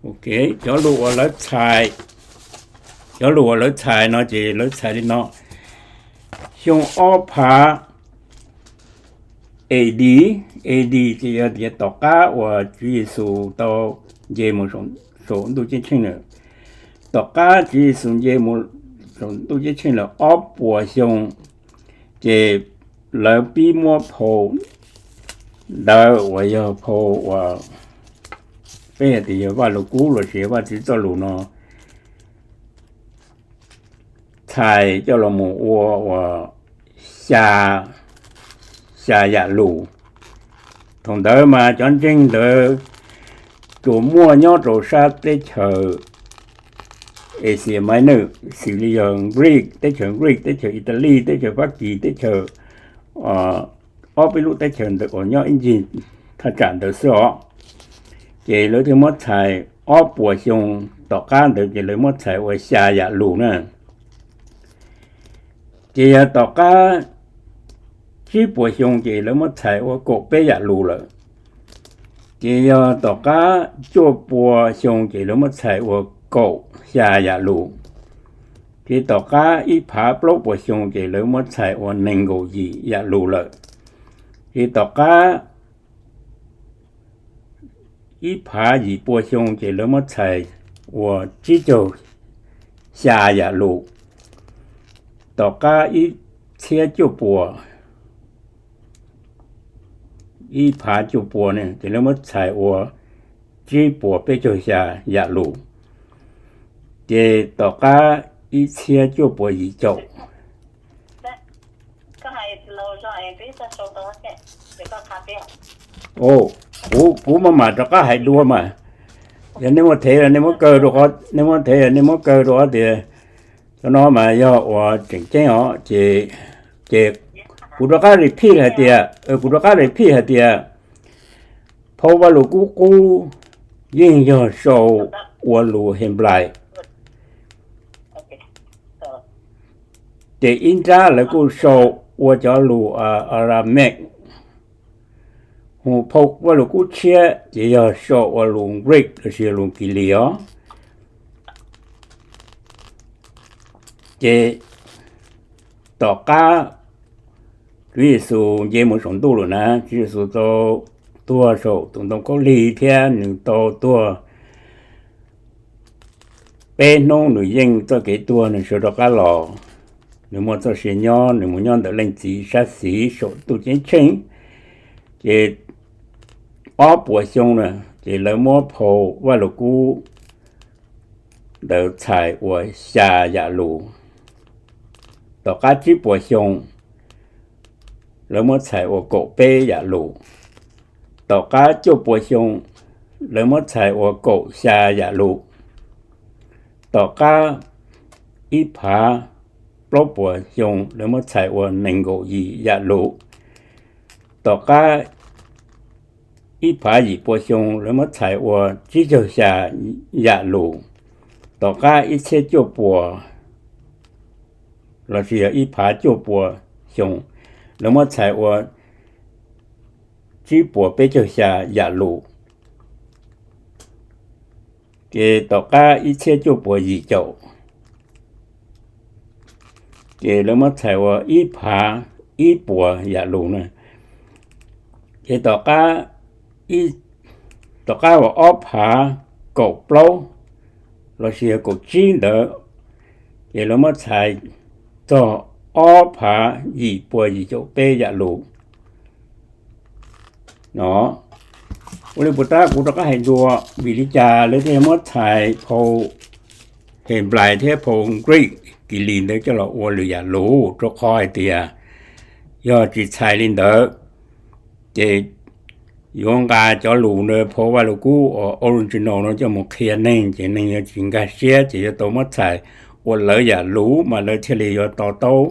Ok, cov lus uas lawv txhais, cov lus uas lawv txhais no ces lawv txhais li no: xyoo ob phav A D, A D ces yog tias tom qab uas Tswv Yexus tau nce mus saum ntuj ceeb tsheej lawm. Tom qab Tswv Yexus nce mus saum ntuj ceeb tsheej lawm ob puas xyoo, ces lawv pib muab phau ntawv uas yog phau uas peb hais tias yog Vaj Lug Kub los sis Vajtswv txoj lus no txhais coj los mus ua uas xya, xya yam lus. Thaum ntawd mas cov ntseeg ntawd tsuas muaj nyob rau sab teb chaws Asia Minor, xws li yog Greek, teb chaws Greek, teb chaws Italy, teb chaws Fab Kis, teb chaws, ob peb lub teb chaws ntawd uas nyob ib ncig thaj tsam ntawd xwb os. Ces lawv thiaj muab txhais ob puas xyoo, tom qab ntawd ces lawv muab txhais ua xya yam lus na. Ces yog tom qab tsib puas xyoo ces lawv muab txhais ua kaum peb yam lus lawm. Ces yog tom qab cuaj pua xyoo ces lawv muab txhais ua kaum xya yam lus. Ces tom qab ib phav plaub puas xyoo ces lawv muab txhais ua nees nkaum yim yam lus lawm. Ces tom qab ib phav yim pua xyoo ces lawv muab txhais ua tsib caug xya yam lus. Tom qab ib txhiab cuaj puas, ib phav cuaj pua ne ces lawv muab txhais ua tsib puas peb caug xya yam lus. Ces tom qab ib txhiab cuaj puas yim caum, kuv, kuv maj mam rov qab hais dua mas, yog nej muab thev, nej muab kaw rau, nej muab thev, nej muab kaw rau tias cov no mas yog uas tseem ceeb os. Ces, ces kuv rov qab repeat hais tias, kuv rov qab repeat hais tias phau Vaj Lug Kub qub yeej yog sau ua lus Henplais. Ces ib nrab lawv kuj sau ua cov lus Aramaic. Hu phau Vaj Lug Kub tshiab ces yog sau ua lus Greek los sis lus Kilis os. Ces tom qab Tswv Yexus nce mus saum ntuj lawm na, Tswv Yexus tau tuag saum tus ntoo khaub lig thiab nws tau tuag peb hnub, nws yeej txoj kev tuag nws sawv rov qab los, nws muaj txoj sia nyob, nws mus nyob ntawm Leej Txiv sab xis saum ntuj ceeb tsheej. Ces ob puas xyoo na, ces lawv muab phau Vaj Lug Kub ntawd txhais ua xya yam lus. Tom qab tsib puas xyoo, lawv muab txhais ua kaum peb yam lus. Tom qab cuaj puas xyoo, lawv muab txhais ua kaum xya yam lus. Tom qab ib phav plaub puas xyoo, lawv muab txhais ua nees nkaum yim yam lus. Tom qab ib phav yim pua xyoo, lawv muab txhais ua tsib caug xya yam lus. Tom qab ib txhiab cuaj puas los sis yog ib phav cuaj puas xyoo, lawv muab txhais ua tsib puas peb caug xya yam lus. Ces tom qab ib txhiab cuaj puas yim caum, ces lawv muab txhais ua ib phav ib puas yam lus na. Ces tom qab, tom qab uas ob phav kaum plaub los sis yog kaum tsib ntawd, ces lawv muab txhais txog ob phav yim puas yim caum peb yam lus no. Ua li puas tab kuv rov qab hais dua, vim li cas lawv thiaj muab txhais phau Henplais thiab phau Greek Kilis ntawd coj los ua lwm yam lus? Rau qhov hais tias yog tsis txhais li ntawd, ces yuav nqa cov lus ntawd phau Vaj Lug Kub uas original no coj mus qhia neeg, ces neeg yuav tsis nkag siab, ces yuav tau muab txhais ua lawv yam lus mas lawv thiaj li yuav to taub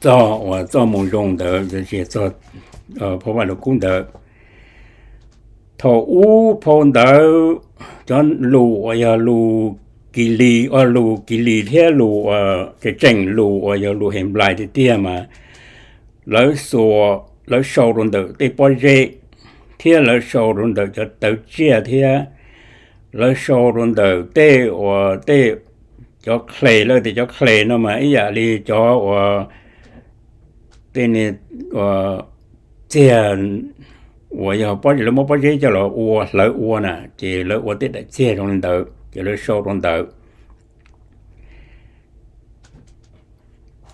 txog uas txoj moo zoo ntawd, txog phau Vaj Lug Kub ntawd. Thaum ub phau ntawd, cov lus uas yog lus Kilis, lus Kilis thiab lus tseem tseem lus uas yog lus Henplais tiag tiag mas lawv xuas, lawv sau rau ntawm tej pob zeb, thiab lawv sau rau ntawm cov tawv tsiaj thiab lawv sau rau ntawm tej uas tej, cov clay, lawv tias cov clay no mas ib yam li cov uas tej txiag uas yog lawv muab pob zeb coj los ua hlawv ua na, ces lawv ua tej daim txiag zoo li ntawd ces lawv sau rau ntawd.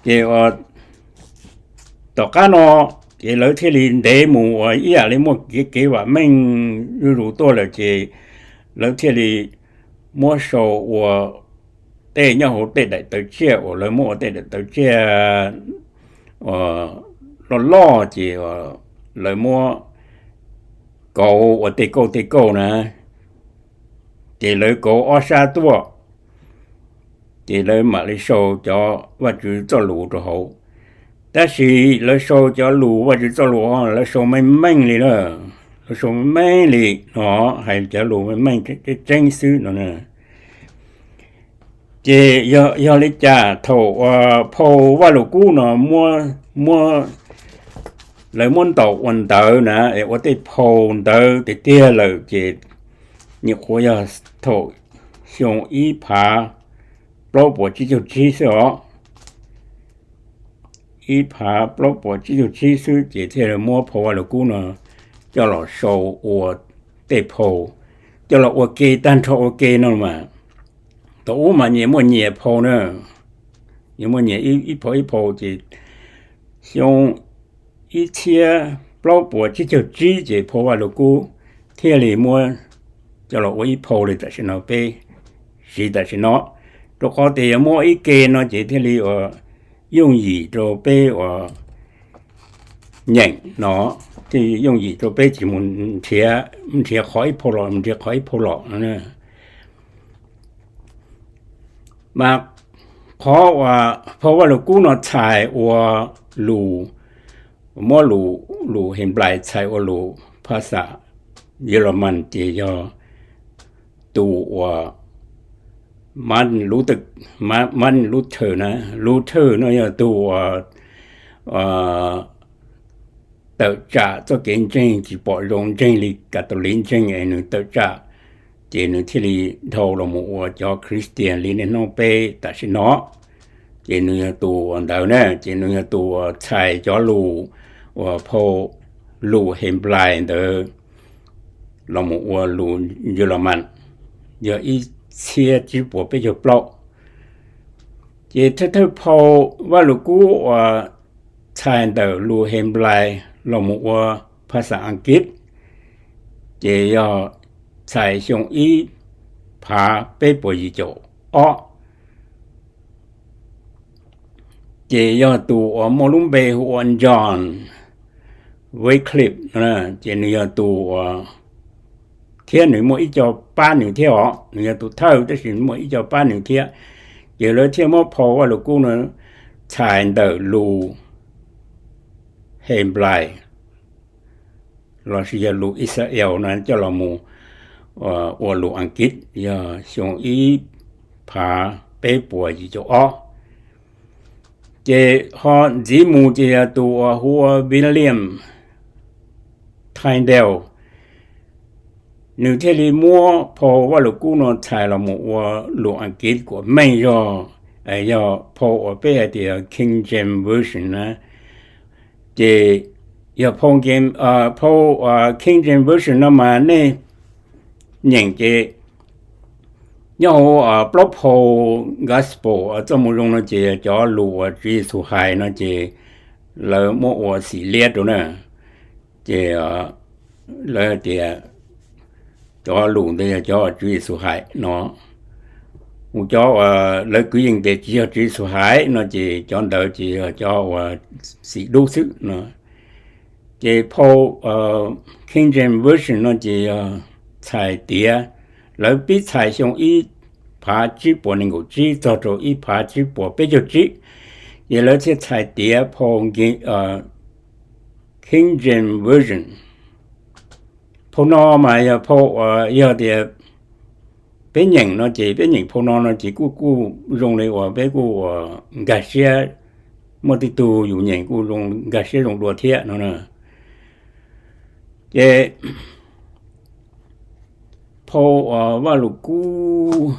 Ces tom qab no ces lawv thiaj li ntev mus uas ib yam li muaj kev kev vam meej zuj zus tuaj lawm ces lawv thiaj li muab sau ua tej nyob hauv tej daim tawv tsiaj uas lawv muab ua tej daim tawv tsiaj loj loj ces lawv muab kauv ua tej kauj tej kauj na, ces lawv kauv ob sab tuaj, ces lawv mam li sau cov Vajtswv txoj lus rau hauv. Tab sis lawv sau cov lus Vajtswv txoj lus lawv sau meej meej li na, lawv sau meej meej li no, hais cov lus meej meej tseeb tseeb xwb no. Ces yog li cas thaum uas phau Vajluskub no muab, lawv muab ntaus ua ntawv na, ua tej phau ntawv tiag tiag lawm ces nyuam qhuav yog thaum xyoo ib phav plaub puas tsib caug tsib xwb os. Ib phav plaub puas tsib caug tsib xwb ces thiaj li muab phau Vajluskub no coj los sau ua tej phau, coj los ua ke tag nrho ua ke no mas. Thaum ub mas nyias muaj nyias phau na, nyias muaj nyias ib phau ib phau ces xyoo ib txhiab plaub puas tsib caug tsib ces phau Vajluskub thiaj li muab coj los ua ib phau li tam sim no peb siv tam sim no, rau qhov tias yog muab ib ke no ces thiaj li uas yooj yim rau peb uas nyeem no, thiaj yooj yim rau peb tsis mus nrhiav qhov ib phau los nrhiav qhov ib phau los no. Mas qhov uas phau Vajluskub no txhais ua lus, muab lus Henplais txhais ua lus phas xas Yelamas ces yog tus uas Martin Luther na, Luther no yog tus uas tawm tsam txoj kev ntseeg tsis pom zoo, ntseeg li Catholic ntseeg es nws tawm tsam, ces nws thiaj li dhau los mus ua cov Christian li niaj hnub peb tam sim no. Ces nws yog tus uas ntawd na, ces nws yog tus uas txhais cov lus uas phau lus Henplais ntawd los mus ua lus Yelamas, yog ib txhiab tsib puas peb caug plaub. Ces thawj thawj phau Vajluskub uas txhais ntawm lus Henplais los mus ua phas xas Askiv, ces yog txhais xyoo ib phav peb puas yim caum ob. Ces yog tus uas muaj lub npe hu ua John Wycliffe no, ces nws yog tus uas, thiab nws muaj ib co pab nws thiab os, nws yog tus thawj tab sis muaj ib co pab nws thiab. Ces lawv thiaj muab phau Vajluskub no txhais ntawm lus Henplais lossis yog lus Israel no coj los mus ua lus Askiv yog xyoo ib phav peb puas yim caum ob. Ces ho ntxiv mus ces yog tus uas hu ua William Tyndale, nws thiaj li muab phau Vajluskub no txhais los mus ua lus Askiv kuas meej zog, yog phau uas peb hais tias King James Version na. Ces yog phau King James Version no mas nej nyeem ces nyob hauv plaub phau Gospel txoj moo zoo no ces cov lus uas Tswv Yexus hais no ces lawv muab ua xim liab rau na. Ces lawv tias cov lus ntawd yog cov Tswv Yexus hais no. Mus cov uas lawv kwv yees tias tsis yog Tswv Yexus hais no ces cov ntawd ces yog cov uas xim dub xwb no. Ces phau King James Version no ces yog txhais tiav, lawv pib txhais xyoo ib phav tsib puas nees nkaum tsib txog rau ib phav tsib puas peb caug tsib, ces lawv thiaj txhais tiav phau King James Version. Phau no mas yog phau uas yog tias peb nyeem no ces peb nyeem phau no no ces kuj kuj zoo li uas peb kuj uas nkag siab, muaj tej tug yus nyeem kuj zoo nkag siab zoo dua thiab no. Ces phau Vaj Lug Kub.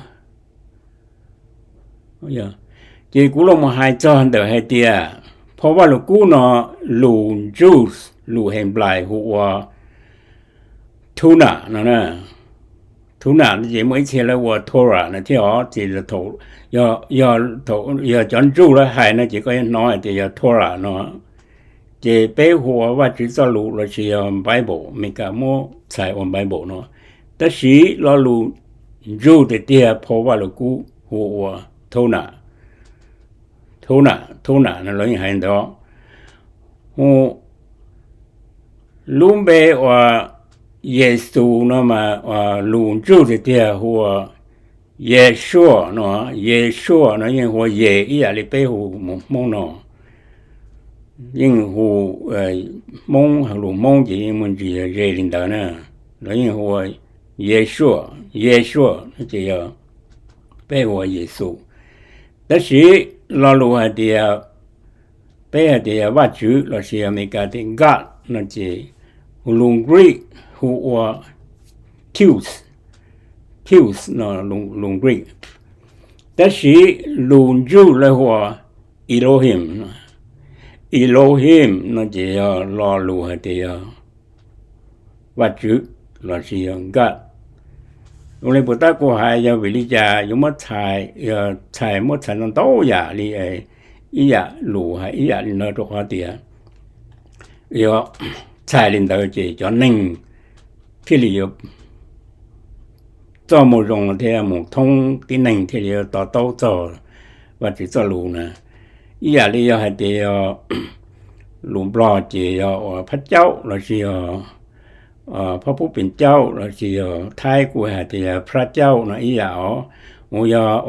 Ces kuv los mus hais txog ntawm hais tias phau Vaj Lug Kub no, lus Jews, lus Henplais hu ua Tanakh no. Tanakh ces muaj ib txhia lawv ua Torah no thiab os, ces yog cov Jews lawv hais no ces koj yuav hnov hais tias yog Torah no. Ces peb hu ua Vajtswv txoj lus lossis yog Bible, Meskas muab txhais ua Bible no. Tab sis lo lus Jews tiag tiag phau Vaj Lug Kub hu ua Tanakh. Tanakh, Tanakh no los yeej hais ntawd. Hu lub npe uas Yexus no mas lus Jews tiag tiag hu ua Yeshua no. Yeshua no yeej hu ua Ye ib yam li peb hu mus Hmoob no. Yeej hu Hmoob, lus Hmoob ces yeej muaj ntsis ze li ntawd na. Los yeej hu ua Yeshua, Yeshua no ces yog peb hu ua Yexus. Tab sis lo lus hais tias, peb hais tias yog Vajtswv lossis yog Meskas tias God no ces lus Greek hu ua Theos, Theos no lus Greek. Tab sis lus Jews lawv hu ua Elohim. Elohim no ces yog lo lus hais tias yog Vajtswv lossis yog God. Ua li puas tab kuv hais yog vim li cas yuav muab txhais, txhais muab txhais ntau ntau yam li ib yam lus hais ib yam li no rau qhov tias yog txhais li ntawd ces cov neeg thiaj li yuav txoj moo zoo thiab mus thoob tib neeg thiaj li yuav to taub txog Vajtswv txoj lus na. Ib yam li yog hais tias yog lus Nplog ces yog ua Phab Caub lossis yog Phab Pub Pees Caub lossis yog Thaib kuj hais tias yog Phab Caub no ib yam os. Mus yog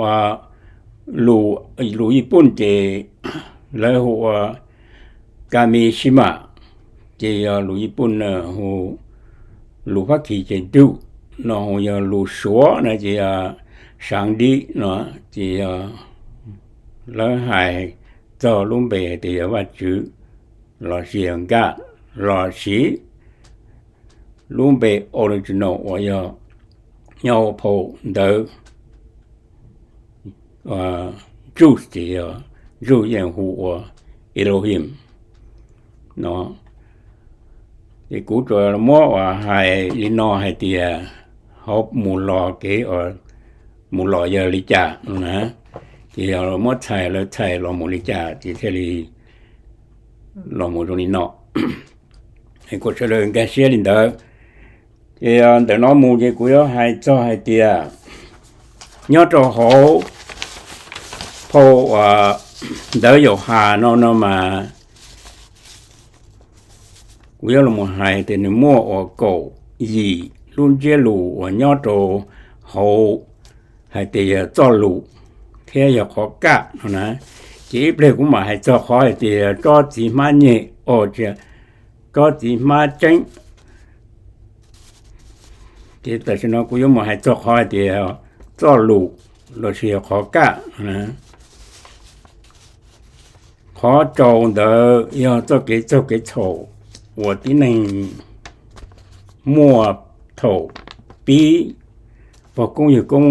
lus Yij Pooj ces lawv hu ua Kami Shima, ces yog lus Yij Pooj na. Hu lus Fab Kis ces dude no, hu yog lus Suav no ces yog Saav Dij no, ces yog lawv hais txog lub npe hais tias yog Vajtswv lossis yog God lossis lub npe original uas yog nyob hauv phau ntawv Jews ces yog Jews yeej hu ua Elohim no. Ces kuv tsuas muab uas hais li no hais tias ho mus los kev, mus los yog li cas no na. Ces yog muab txhais lawv txhais los mus li cas ces thiaj li los mus zoo li no. Kuv sawv daws nkag siab li ntawd. Ces ntawm no mus ces kuv yuav hais txog hais tias nyob rau hauv phau uas ntawv Yauhas no no mas kuv yuav los hais tias nws muaj uas kaum yim lub ntsiab lus uas nyob rau hauv hais tias yog txoj lus thiab yog qhov kaj no na. Ces ib pliag kuv mam hais txog qhov hais tias tsob txiv hmab nyeg, tsob txiv hmab tseeb. Ces tam sim no kuv yuav mus hais txog qhov hais tias txoj lus lossis yog qhov kaj. Qhov tsaus ntawd yog txoj kev txaug kev txhaum uas tib neeg muaj thaum pib pog koob yawg koob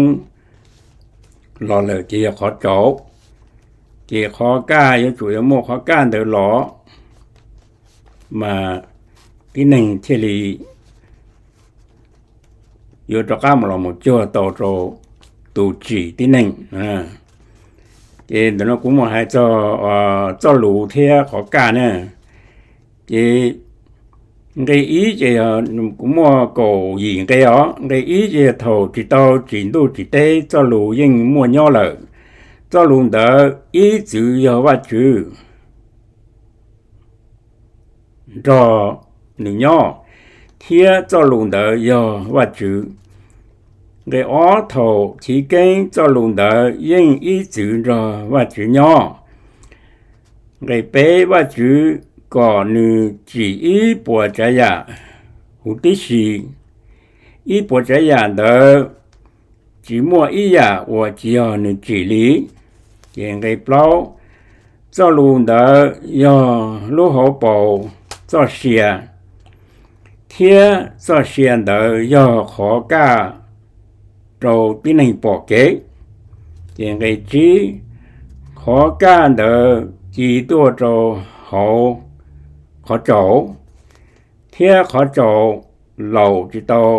los lawm ces yog qhov tsaus. Ces qhov kaj yuav tsum yuav muaj qhov kaj ntawd los mas tib neeg thiaj li yuav rov qab mus los mus cuag tau rau tus tsim tib neeg. Ces ntawm no kuv mus hais txog txoj lus thiab qhov kaj na. Ces nqe ib ces kuv muaj kaum yim nqe os. Nqe ib ces yog thaum tsis tau tsim ntuj tsim teb txoj lus yeej muaj nyob lawm. Txoj lus ntawd ib txwm yog Vajtswv nrog nws nyob, thiab txoj lus ntawd yog Vajtswv. Nqe ob, thaum chiv keeb txoj lus ntawd yeej ib txwm nrog Vajtswv nyob. Nqe peb, Vajtswv kom nws tsim ib puas tsav yam huv tib si, ib puas tsav yam ntawd tsis muaj ib yam uas tsis yog nws tsim li. Ces nqe plaub, txoj lus ntawd yog lub hauv paus txoj sia, thiab txoj sia ntawd yog qhov kaj rau tib neeg pom kev. Ces nqe tsib, qhov kaj ntawd ci tuaj rau hauv qhov tsaus, thiab qhov tsaus laus tsis tau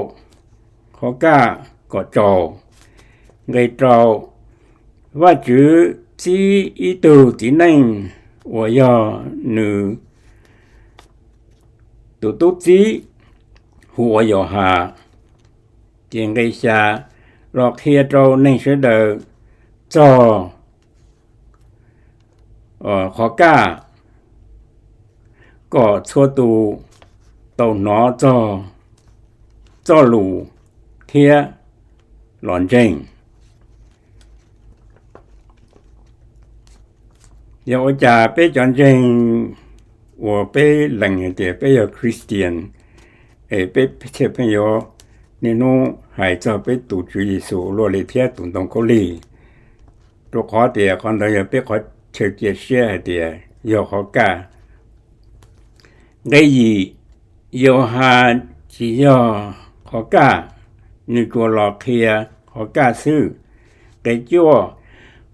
qhov kaj kom tsaus. Nqe rau, Vajtswv txib ib tug txiv neej uas yog nws tus tub txib hu ua Yauhas. Ces nqe xya los qhia rau neeg sawv daws txog qhov kaj kom txhua tus tau hnov txog txoj lus thiab los ntseeg. Yog ua cas peb cov ntseeg uas peb lees hais tias peb yog Christian, es peb thiaj pheej yuav niaj hnub hais txog peb tus Tswv Yexus luaj li thiab tus ntoo khaub lig? Rau qhov tias qhov ntawd yog peb qhov chaw cia siab hais tias yog qhov kaj. Nqe yim, Yauhas tsis yog qhov kaj, nws tsuas los qhia qhov kaj xwb. Nqe cuaj,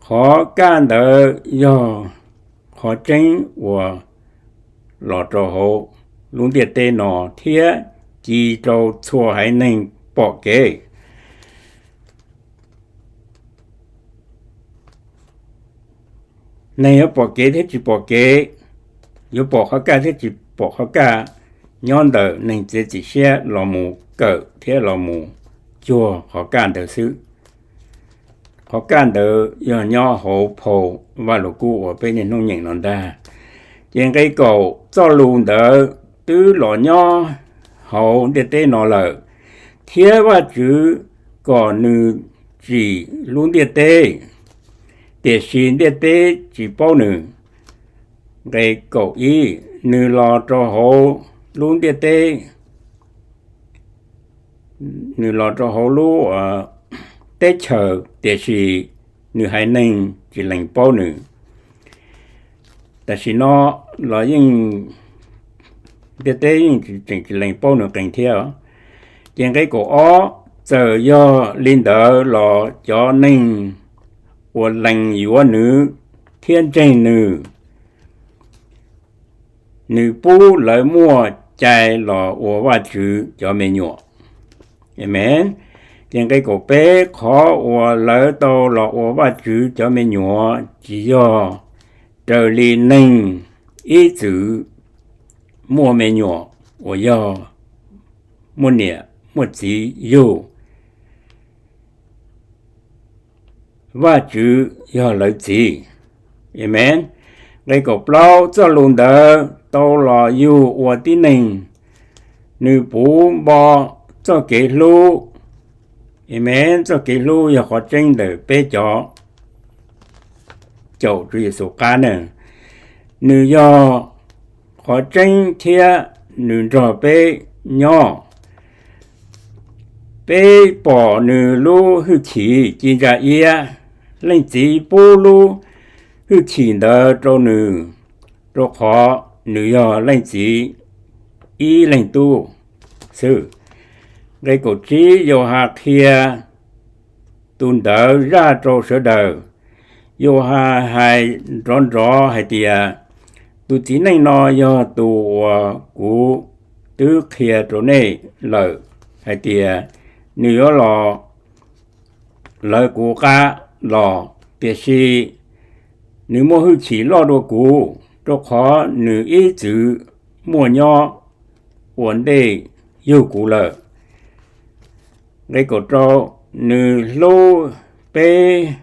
qhov kaj ntawd yog qhov tseeb uas los rau hauv lub ntiaj teb no thiab ci rau txhua haiv neeg pom kev. Neeg yuav pom kev thiab tsis pom kev, yuav pom qhov kaj thiab tsis pom qhov kaj, nyob ntawm neeg txiav txim siab los mus kawm thiab los mus cuag qhov kaj ntawd xwb. Qhov kaj ntawd yog nyob hauv phau Vajluskub uas peb niaj hnub nyeem no ntag. Ces nqe kaum, txoj lus ntawd twb los nyob hauv ntiaj teb no lawm, thiab Vajtswv kom nws tsim lub ntiaj teb, tiam sis ntiaj teb tsis paub nws. Nqe kaum ib, nws los rau hauv lub ntiaj teb, nws los rau hauv lub teb chaws, tiam sis nws haiv neeg tsis lees paub nws. Tam sim no los yeej, ntiaj teb yeej tseem tsis lees paub nws qees thiab. Ces nqe kaum ob, txawm yog li ntawd los cov neeg uas lees yuav nws thiab ntseeg nws, nws pub lawv muaj cai los ua Vajtswv cov me nyuam. Amees. Ces nqe kaum peb, qhov uas lawv tau los ua Vajtswv cov me nyuam tsis yog raws li neeg ib txwm muaj me nyuam uas yog muaj niam muaj txiv yug. Vajtswv yog lawv txiv. Amees. Nqe kaum plaub, txoj lus ntawd tau los yug ua tib neeg, nws puv npo txoj kev hlub. Amees. Txoj kev hlub yog qhov tseeb ntawm peb cov caum Tswv Yexus qab na. Nws yog qhov tseeb thiab nws nrog peb nyob. Peb pom nws lub hwj chim ci ntsa iab. Leej txiv pub lub hwj chim ntawd rau nws, rau qhov nws yog leej txiv ib leeg tub xwb. Nqe kaum tsib, Yauhas qhia tus ntawd zaj rau sawv daws. Yauhas hais nrov nrov hais tias, tus txiv neej no yog tus uas kuv twb qhia rau nej lawm hais tias nws yuav los lawv kuv qab los, tiam sis nws muaj hwj chim loj dua kuv, rau qhov nws ib txwm muaj nyob ua ntej yug kuv lawm. Nqe kaum rau, nws hlub peb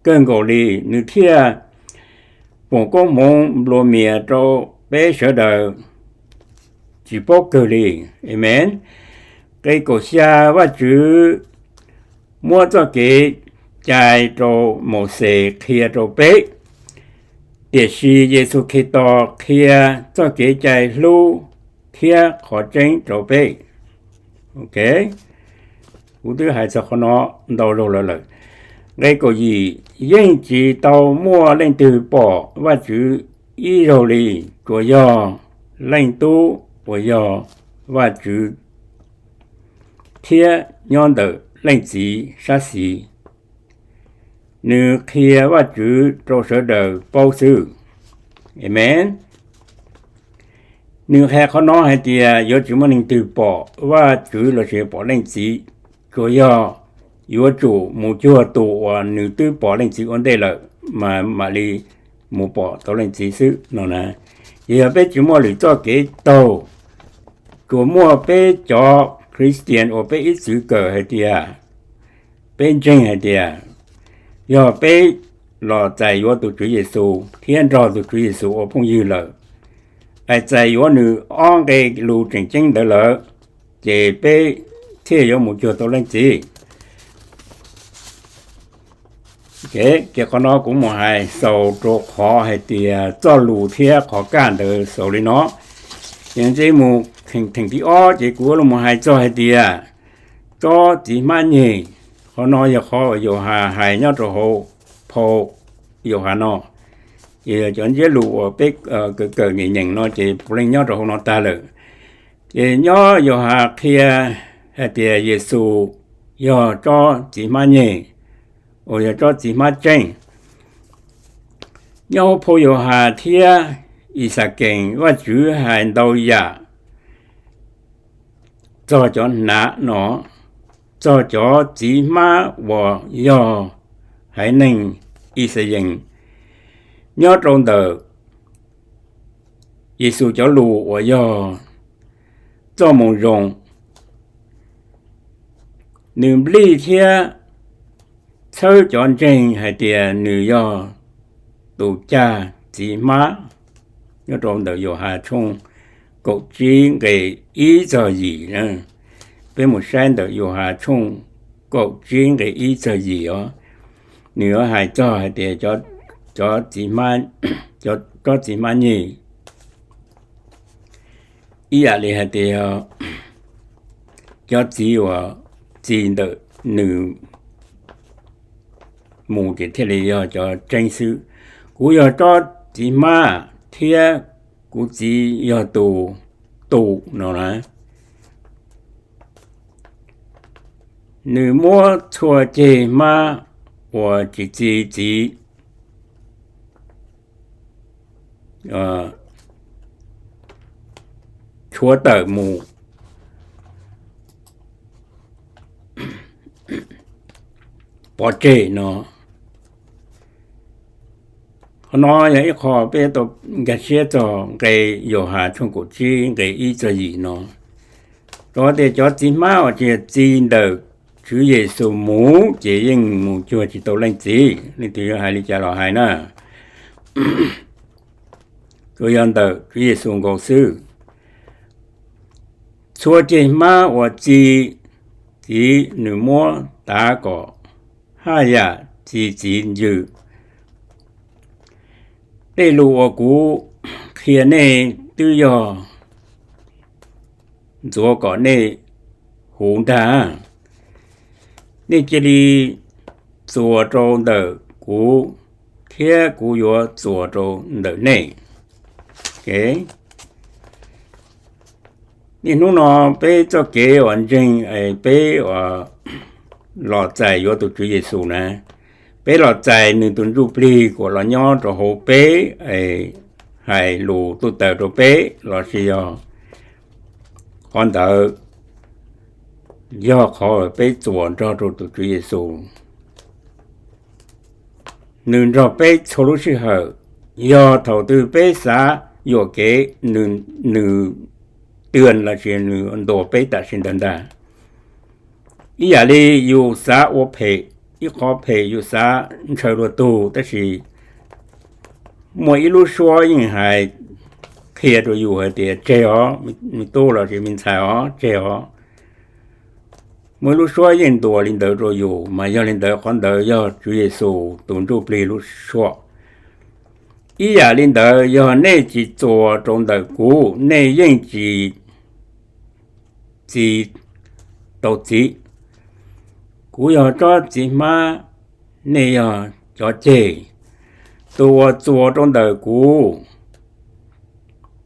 kawg nkaus li, nws thiaj foom koob hmoov nplua mias rau peb sawv daws tsis paub kawg li. Amees. Nqe kaum xya, Vajtswv muab txoj kev cai rau Mauxes qhia rau peb, tiam sis Yexus Khetos qhia txoj kev cai hlub thiab qhov tseeb rau peb. Kuv twb hais txog qhov no ntau zaug lawm lawm. Nqe kaum yim, yeej tsis tau muaj leej twg pom Vajtswv ib zaug li, tsuas yog Leej Tub uas yog Vajtswv thiab nyob ntawm Leej Txiv sab xis. Nws qhia Vajtswv rau sawv daws paub xwb. Amees. Nws hais qhov no hais tias yuav tsis muaj neeg twg pom Vajtswv lossis pom Leej Txiv, tsuas yog yuav tsum mus cuag tus uas nws twb pom Leej Txiv ua ntej lawm mas mam li mus pom tau Leej Txiv xwb no na. Ces yog peb tsis muaj lwm txoj kev taug, tsuas muaj peb cov Christian uas peb ib txwm kawm hais tias, peb ntseeg hais tias yog peb los txais yuav tus Tswv Yexus thiab nrog tus Tswv Yexus ua phooj ywg lawm, es txais yuav nws ob nqe lus tseem ceeb ntawd lawm, ces peb thiaj yuav mus cuag tau Leej Txiv. Ces qhov no kuv mus hais xaus rau qhov hais tias txoj lus thiab qhov kaj ntawd xaus li no. Ces ntsej mus theem thib ob ces kuv yuav los hais txog hais tias tsob txiv hmab nyeg. Qhov no yog qhov uas Yauhas hais nyob rau hauv phau Yauhas no. Ces yog cov ntsiab lus uas peb kawm kawm nyeem nyeem no ces puav leej nyob rau hauv no tag lawm. Ces nyob Yauhas qhia hais tias Yexus yog tsob txiv hmab nyeg, uas yog tsob txiv hmab tseeb. Nyob hauv phau Yauhas thiab Ixakees Vajtswv hais ntau yam txog cov hnav no, txog cov txiv hmab uas yog haiv neeg Ixayees nyob rau ntawm Yexus cov lus uas yog txoj moo zoo. Nws nplij thiab txhawb cov ntseeg hais tias nws yog tus cag txiv hmab, nyob rau ntawm Yauhas tshooj kaum tsib nqe ib txog yim. Peb mus saib ntawm Yauhas tshooj kaum tsib nqe ib txog yim os, nws yuav hais txog hais tias cov txiv hmab, cov txiv hmab nyeg ib yam li hais tias cov txiv uas txi ntawm nws mus ces thiaj li yog cov tseeb xwb. Kuv yog tsob txiv hmab thiab kuv txiv yog tus tu no na. Nws muab txhua ceg hmab uas tsis txi txiv tshuav tawm mus pov tseg no. Qhov no yog ib qho peb tau nkag siab txog nqe Yauhas tshooj kaum tsib nqe ib txog yim no. Rau tias cov txiv hmab uas tsis txi ntawm Tswv Yexus mus ces yeej mus cuag tsis tau Leej Txiv. Leej twg yuav hais li cas los hais na, tsuas yog ntawm Tswv Yexus nkaus xwb. Txhua ceg hmab uas txi txiv nws muab tav kom haj yam txi txiv ncw. Tej lus uas kuv qhia nej twb yog ntxuav kom nej huv ntag. Nej cia li txuas rau ntawm kuv, thiab kuv yuav txuas rau ntawm nej. Niaj hnub no peb txoj kev uas ntseeg es peb uas los txais yuav tus Tswv Yexus na, peb los txais nws tus Ntsuj Plig kom los nyob rau hauv peb, hais lus tuj taws rau peb lossis yog qhov ntawd yog qhov peb txuas nrog rau tus Tswv Yexus. Nws nrog peb txhua lub sij hawm, yog thaum twg peb xav yuam kev, nws twag lossis nws ntuas peb tam sim ntawd ntag. Ib yam li yus xav ua phem, ib qhov phem yus xav ntshaw dua tug, tab sis muaj ib lub suab yeej hais qhia rau yus hais tias tseg os, me tub lossis me ntxhais os, tseg os. Muaj ib lub suab yeej ntuas li ntawd rau yus, mas yog li ntawd qhov ntawd yog Tswv Yexus tus Ntsuj Plig lub suab. Ib yam li ntawd, yog nej tsis txuas rau ntawm kuv, nej yeej tsis txi tau txiv. Kuv yog tsob txiv hmab, nej yog cov ceg. Tus uas txuas rau ntawm kuv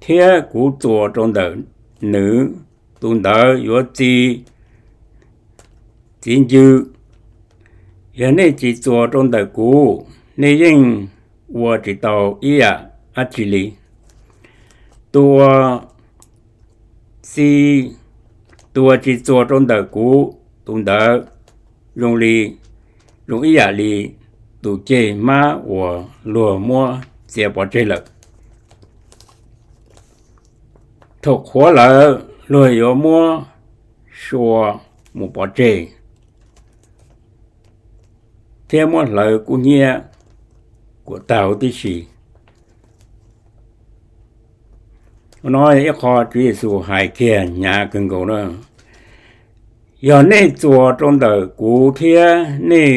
thiab kuv txuas rau ntawm nws, tus ntawd yuav txi txiv ncw, yog nej tsis txuas rau ntawm kuv, nej yeej ua tsis tau ib yam dab tsi li. Tus uas txi, tus uas tsis txuas rau ntawm kuv, tus ntawd zoo li, zoo ib yam li tus ceg hmab uas luag muab txiav pov tseg lawm. Thaum qhuav lawm luag yuav muab sua mus pov tseg thiab muab hlawv kub hnyiab kuam tag huv tib si. No ib qho Tswv Yexus hais kiag hnyav kawg nkaus na: Yog nej txuas rau ntawm kuv thiab nej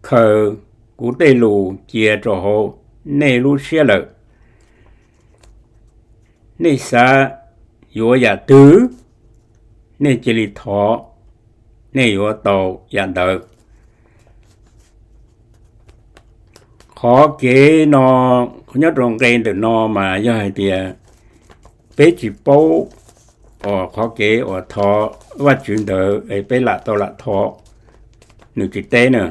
khaws kuv tej lus cia rau hauv nej lub siab lawm, nej xav yuav yam twg, nej cia li thov, nej yuav tau yam ntawd. Qhov kev no, nyob rau nqe ntawm no mas yog hais tias peb tsis paub qhov kev uas thov Vajtswv ntawd es peb lam tau lam thov nws tsis teb na.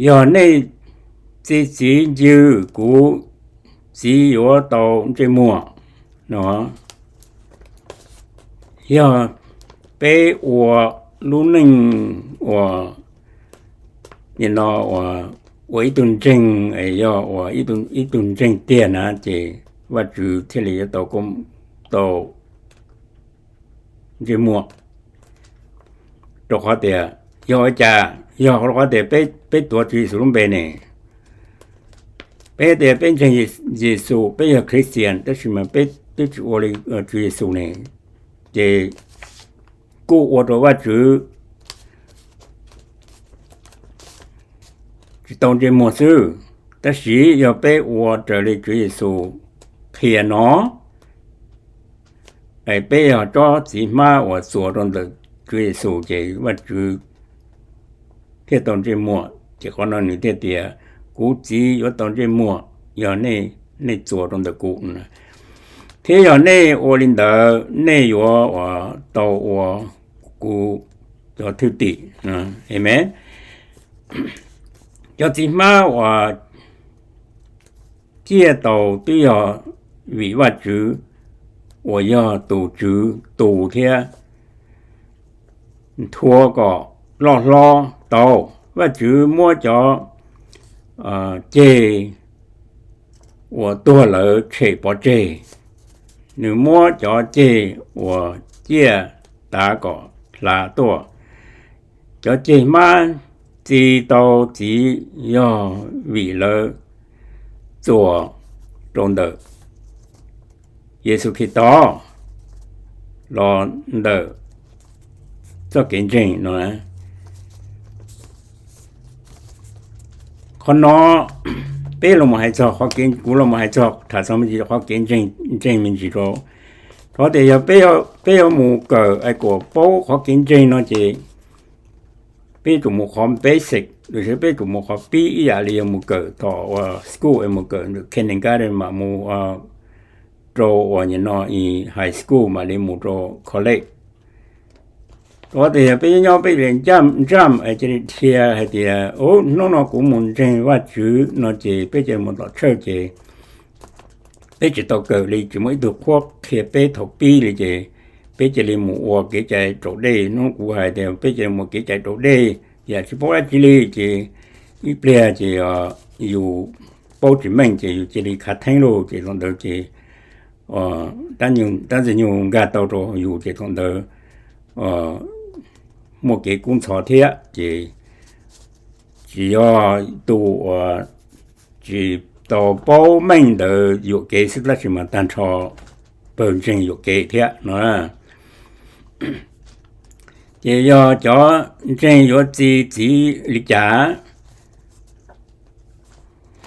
Yog nej txi txiv ncw, kuv txiv yuav tau ntsej muag no. Yog peb ua lub neej uas, nim no uas ua ib tug ntseeg, yog ua ib tug ntseeg tiag na ces Vajtswv thiaj li yuav tau, tau ntsej muag. Rau qhov tias, yog ua cas? Yog rau qhov tias peb tuav Tswv Yexus lub npe ne. Peb tias peb ntseeg Yexus, peb yog Christian tab sis mas peb twb tsis ua li Tswv Yexus ne, ces kuj ua rau Vajtswv tsis tau ntsej muag xwb. Tab sis yog peb ua raws li Tswv Yexus qhia no, peb yog tsob txiv hmab uas txuas rau ntawm Tswv Yexus ces Vajtswv thiaj tau ntsej muag. Ces qhov no nws thiaj tias, kuv txiv yuav tau ntsej muag yog nej txuas rau ntawm kuv, thiab yog nej ua li ntawd nej yuav ua tau ua kuv cov thwj tim. Amees. Cov txiv hmab uas ciaj tau twb yog vim Vajtswv uas yog tus Tswv tu thiab nthuav kom loj hlob tau. Vajtswv muab cov ceg uas tuag lawm tshem pov tseg, nws muab cov ceg uas ciaj tav kom hlav tuaj. Cov ceg hmab txi tau txiv yog vim lawv txuas rau ntawm Yexus Khetos los ntawm txoj kev ntseeg no. Qhov no peb los hais txog qhov kev, kuv los hais txog tham txog me ntsis qhov kev ntseeg me ntsis rau. Rau tias yog peb yuav mus kawm es kom paub qhov kev ntseeg no ces peb tsum mus qhov basic los sis peb tsum mus qhov pib ib yam li yog mus kawm tom uas school es mus kawm kindergarten mam mus rau uas nim no high school mam li mus rau college. Rau tias yog peb nyob peb li ncaj es cia li dhia hais tias hnub no kuv mus ntseeg Vajtswv no ces peb cia li mus tom church ces peb tsis tau kawm li, tsis muaj ib tug qhuab qhia peb thaum pib li ces peb cia li mus ua kev cai raus dej. Hnub kuv hais tias peb cia li mus kev cai raus dej, yam tsis paub dab tsi li ces ib pliag ces yus paub tsis meej ces yus cia li khav theeb lauj ces thaum ntawd ces dab ntxwg nyoog nkag tau rau yus ces thaum ntawd muaj kev kub ntxhov thiab ces tsis yog tus uas tsis tau paub meej ntawd yuam kev xwb tab sis mas tag nrho pawg ntseeg yuam kev thiab no. Ces yog cov ntseeg yuav txi txiv li cas?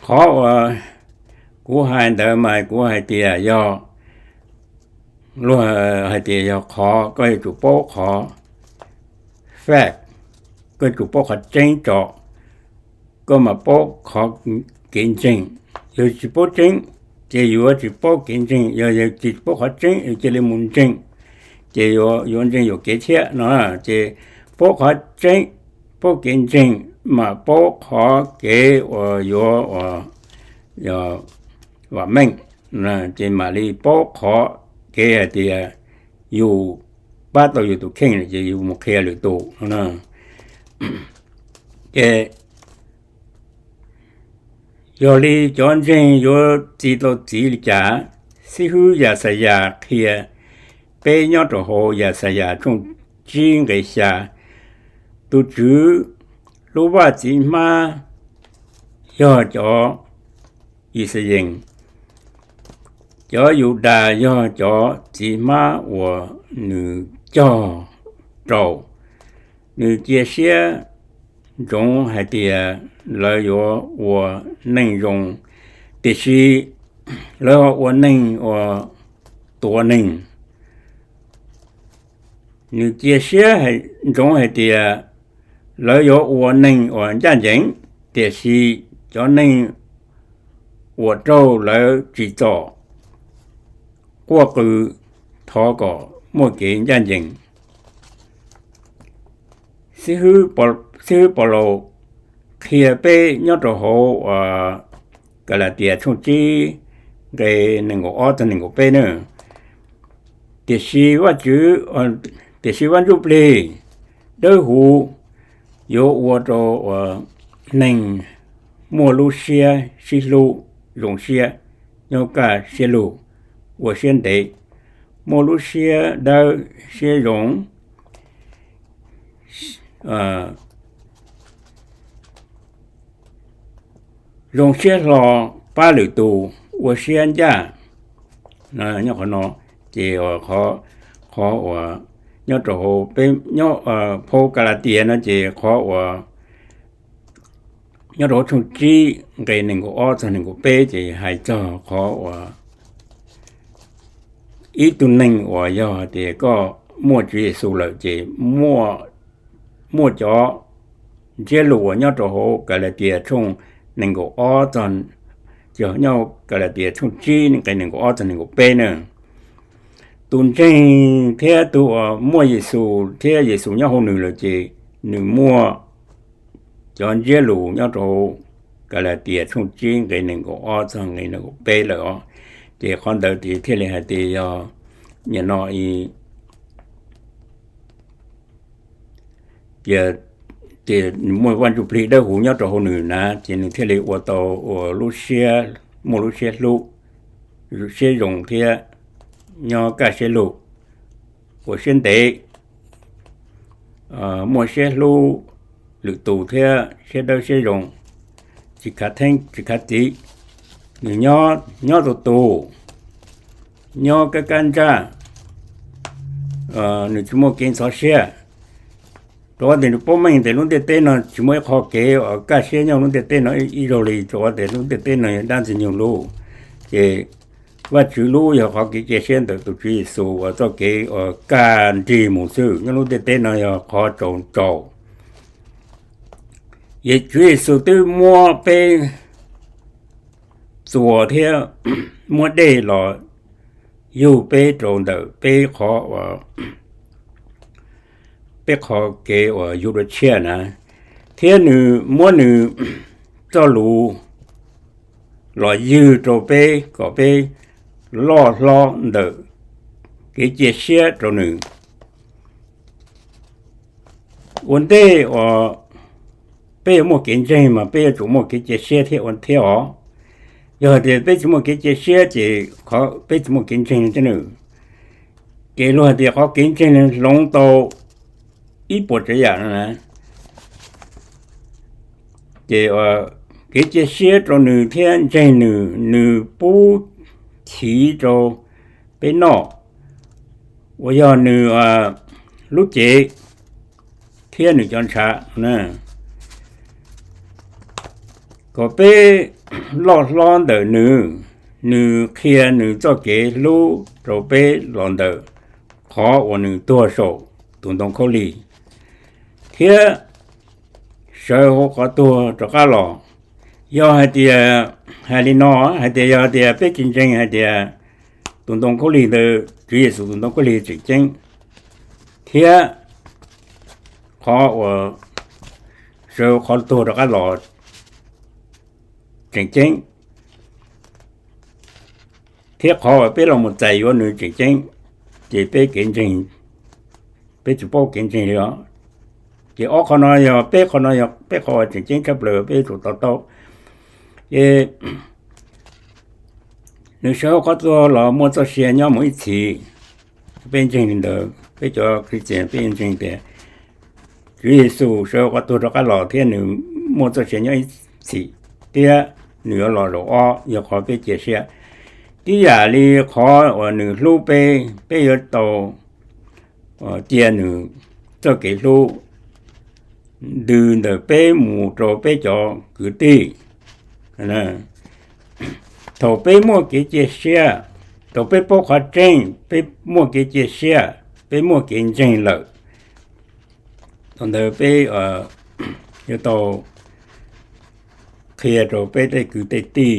Qhov uas kuv hais ntawd mas kuv hais tias yog luag hais tias yog qhov koj yuav tsum paub qhov fact, koj yuav tsum paub qhov tseeb tso, koj mam paub qhov kev ntseeg. Yog tsis paub tseeb ces yuav tsis paub kev ntseeg, yog yus tsis paub qhov tseeb yus cia li mus ntseeg ces yuav ntseeg yuam kev thiab no. Ces paub qhov tseeb, paub kev ntseeg, mas paub qhov kev uas yuav vam meej, ces mam li paub qhov kev hais tias yus pab tau yus tus kheej ces yus mus qhia lwm tus no. Ces yog li cov ntseeg yuav txi tau txiv li cas? Xib hwb Yaxayas qhia peb nyob rau hauv Yaxayas tshooj tsib nqe xya, tus Tswv lub vaj txiv hmab yog cov Yixayees, cov Yudas yog cov txiv hmab uas nws cog rau. Nws cia siab ntsoov hais tias lawv yuav ua neej zoo, tiam sis lawv ho ua neej uas tuav neeg. Nws cia siab ntsoov hais tias lawv yuav ua neej uas ncaj ncees, tiam sis cov neeg uas raug lawv tsim txom quaj qw thov kom muaj kev ncaj ncees. Xib hwb Paulus qhia peb nyob rau hauv Kalatias tshooj tsib nqe nees nkaum ob txog nees nkaum peb na. Tiam sis Vajtswv, tiam sis Vaj Ntsujplig dawb huv yuav ua rau neeg muaj lub siab sib hlub, zoo siab, nyob kaj siab lug, ua siab ntev, muaj lub siab dawb siab zoo, zoo siab hlo, pab lwm tus, ua siab ncaj. Nyob qhov no, ces qhov uas nyob rau hauv peb, phau Kalatias no ces qhov uas nyob rau hauv tshooj tsib nqe nees nkaum ob txog nees nkaum peb ces hais txog qhov uas ib tug neeg uas yog tias koj muaj Tswv Yexus lawm ces muaj cov ntsiab lus uas nyob rau hauv Kalatias tshooj nees nkaum ob txog, nyob Kalatias tshooj tsib nqe nees nkaum ob txog nees nkaum peb na. Tus ntseeg thiab tus uas muaj Yexus thiab Yexus nyob hauv nws lawm ces nws muaj cov ntsiab lus nyob rau Kalatias tshooj tsib nqe nees nkaum ob txog nqe nees nkaum peb lawm os. Ces qhov ntawd ces thiaj li hais tias yog nim no cia muaj Vaj Ntsujplig dawb huv nyob rau hauv nws na, ces nws thiaj li ua tau uas lub siab, muaj lub siab hlub, siab zoo thiab nyob kaj siab lug, ua siab ntev, muaj siab hlub lwm tus thiab siab dawb siab zoo, tsis khav theeb tsis khav txiv. Nws nyob tus tus, nyob kaj kaj ntsaj, nws tsis muaj kev ntxhov siab. Rau qhov tias nws paub meej tias lub ntiaj teb no tsis muaj ib qho kev uas kaj siab nyob lub ntiaj teb no ib zaug li, rau qhov tias lub ntiaj teb no yog dab Ntxwg Nyoog lub. Ces Vajtswv lub yog qhov kev cia siab ntawm tus Tswv Yexus uas txoj kev uas kaj nrig mus xwb, nyob lub ntiaj teb no yog qhov tsaus tsaus. Tswv Yexus twb muab peb txuas thiab muab dej los yug peb rau ntawm peb qhov, peb qhov kev uas yug dua tshiab na, thiab nws muab nws txoj lus los ywg rau peb kom peb loj hlob ntawm kev cia siab rau nws. Ua ntej uas peb yuav muaj kev ntseeg mas peb yuav tsum muaj kev cia siab thiab ua thiab os. Yog hais tias peb tsis muaj kev cia siab ces peb tsis muaj kev ntseeg thiab nws. Ces luag hais tias qhov kev ntseeg hloov tau ib puas tsav yam no na. Ces kev cia siab rau nws thiab ntseeg nws, nws pub chiv rau peb noj, uas yog nws lub cev thiab nws cov ntshav, kom peb loj hlob ntawm nws. Nws qhia nws txoj kev hlub rau peb los ntawm qhov uas nws tuag saum tus ntoo khaub lig thiab sawv hauv qhov tuag rov qab los. Yog hais tias, hais li no, hais tias yog tias peb tsis ntseeg hais tias tus ntoo khaub lig ntawd, Tswv Yexus tus ntoo khaub lig tseem ceeb, thiab qhov uas sawv qhov tuag rov qab los tseem ceeb, thiab qhov uas peb los mus txais yuav nws tseem ceeb, ces peb kev ntseeg, peb tsis paub kev ntseeg li os. Ces ob qhov no yog peb qhov no yog peb qhov uas tseem ceeb tshaj plaws peb yuav tsum to taub. Ces nws sawv qhov tuag los muaj txoj sia nyob mus ib txhis, peb ntseeg li ntawd, peb cov Christian peb ntseeg tias Tswv Yexus sawv qhov tuag rov qab los thiab nws muaj txoj sia nyob ib txhis, thiab nws yuav los zaum ob yog qhov peb cia siab. Tib yam li qhov uas nws hlub peb, peb yuav tau cia nws txoj kev hlub ntws ntawm peb mus rau peb cov kwv tij. Thaum peb muaj kev cia siab, thaum peb paub qhov tseeb, peb muaj kev cia siab, peb muaj kev ntseeg lawm, thaum ntawd peb yuav tau qhia rau peb tej kwv tej tij.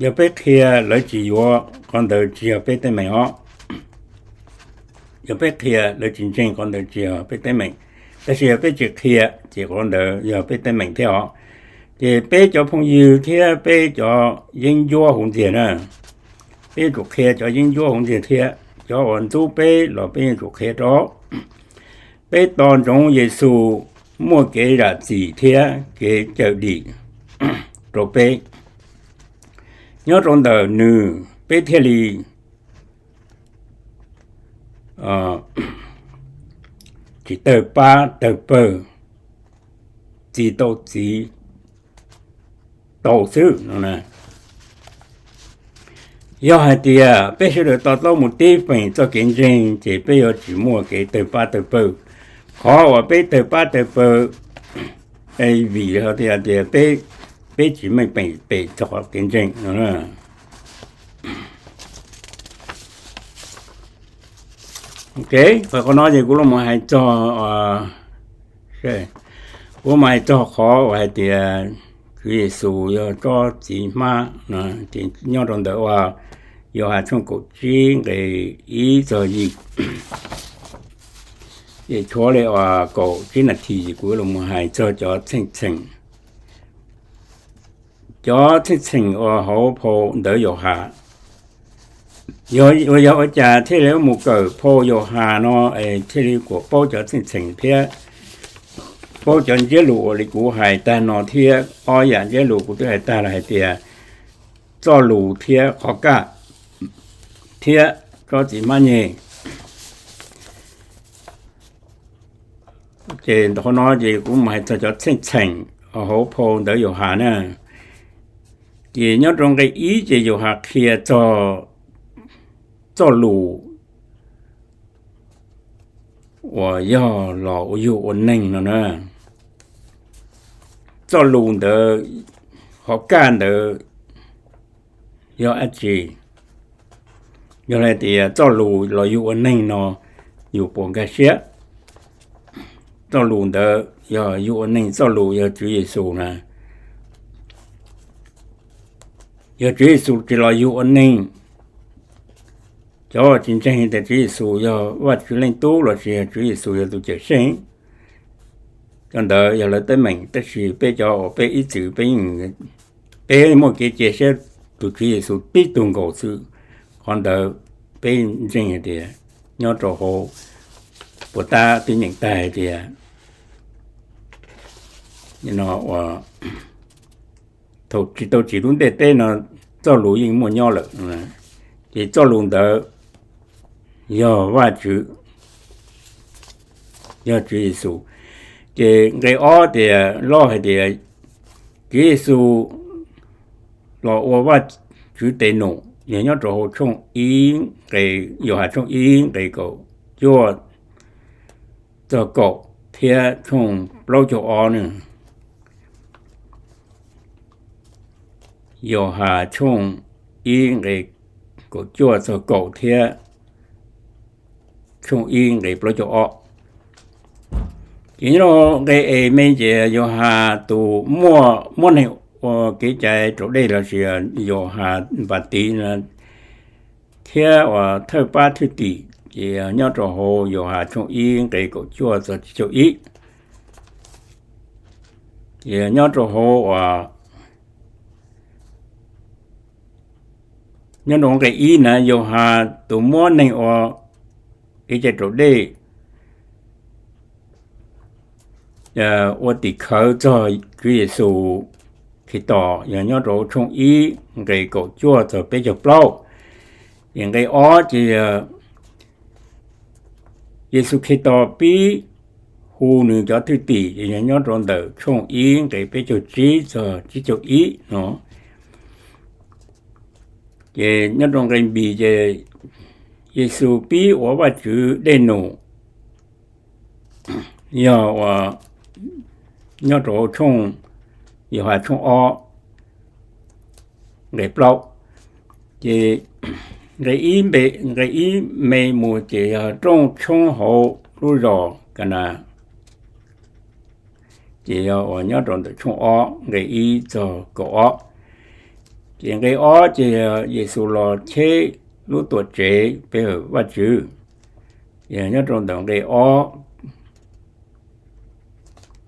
Yog peb qhia lawv tsis yuav, qhov ntawd tsis yog peb teeb meem os. Yog peb qhia lawv tsis ntseeg, qhov ntawd tsis yog peb teeb meem. Tab sis yog peb tsis qhia, ces qhov ntawd yog peb teeb meem thiab os. Ces peb cov phooj ywg thiab peb cov yeeb ncuab huv ntxiag na, peb yuav tsum qhia cov yeeb ncuab huv ntxiag thiab, cov uas ntxub peb los peb yuav tsum qhia rau. Peb tos ntsoov Yexus muaj kev zam txim thiab kev cawm dim rau peb. Nyob rau ntawm nws peb thiaj li tsis tawg pab tawg pawg, txi tau txiv tau xwb no. Yog hais tias peb sawv daws to taub mus tib feem txoj kev ntseeg ces peb yuav tsis muaj kev tawg pab tawg pawg. Qhov uas peb tawg pab tawg pawg vim tias peb tsis meej pem txog qhov kev ntseeg no. Qhov no ces kuv los hais txog, kuv los hais txog qhov uas hais tias Tswv Yexus yog tsob txiv hmab, nyob rau ntawm uas Yauhas tshooj kaum tsib nqe ib txog yim, es tshuav li uas kaum tsib nas this kuv los hais txog cov txheej txheem, cov txheej txheem uas hauv phau ntawv Yauhas. Yog ua cas thiaj li mus kawm phau Yauhas no es thiaj li kuas paub cov txheej txheem thiab paub cov ntsiab lus uas li kuv hais tag no thiab ob yam ntsiab lus kuv twb hais tag los hais tias txoj lus thiab qhov kaj thiab tsob txiv hmab nyeg. Ces qhov no ces kuv mus hais txog cov txheej txheem hauv phau ntawv Yauhas na. Ces nyob rau nqe ib ces Yauhas qhia txog txoj lus uas yog los ua yug ua neeg no na. Txoj lus ntawd, qhov kaj ntawd yog dab tsi? Yog hais tias txoj lus los yug ua neeg no yus puas nkag siab? Txoj lus ntawd yog yug ua neeg, txoj lus yog Tswv Yexus na. Yog Tswv Yexus tsis los yug ua neeg, cov tsis ntseeg tias Tswv Yexus yog Vajtswv Leej Tub lossis yog Tswv Yexus yog tus Cawmseej, cov ntawd yog lawv teeb meem, tab sis peb cov uas peb ib txwm peb yeej, peb muaj kev cia siab tus Tswv Yexus tib tug nkaus xwb. Qhov ntawd peb ntseeg hais tias nyob rau hauv puas tab twb nyeem tag hais tias thaum tsis tau tsim lub ntiaj teb no txoj lus yeej muaj nyob lawm. Ces txoj lus ntawd yog Vajtswv, yog Tswv Yexus. Ces nqe ob tias loj hais tias Tswv Yexus los ua Vajtswv tes num, yog nyob rau hauv tshooj ib nqe, Yauhas tshooj ib nqe kaum cuaj txog kaum thiab tshooj plaub caug ob na. Yauhas tshooj ib nqe kaum cuaj txog kaum thiab tshooj ib nqe plaub caug ob. Ces nyob rau nqe es me ces Yauhas tus muaj, muab neeg ua kev cai raus dej lossis Yauhas Npativ thiab uas thawj pab thwj tim Ces nyob rau hauv Yauhas tshooj ib nqe kaum cuaj txog tsib caug ib. Ces nyob rau hauv, nyob rau nqe ib na, Yauhas tus muab neeg ua kev cai raus dej ua tim khawv txog Tswv Yexus Khetos yog nyob rau tshooj ib nqe kaum cuaj txog peb caug plaub. Ces nqe ob ces yog Yexus Khetos pib hu nws cov thwj tim, ces yog nyob rau ntawm tshooj ib nqe peb caug tsib txog tsib caug ib no. Ces nyob rau nqe npis ces Yexus pib ua Vajtswv dej num, yog uas nyob rau hauv tshooj, Yauhas tshooj ob nqe plaub. Ces nqe ib me mus ces yog rooj tshoob hauv lub zos Kanas, ces yog uas nyob rau ntawm tshooj ob nqe ib txog kaum ob. Ces nqe ob ces yog Yexus los cheb lub tuam tsev pe hawm Vajtswv, ces nyob rau ntawm nqe ob,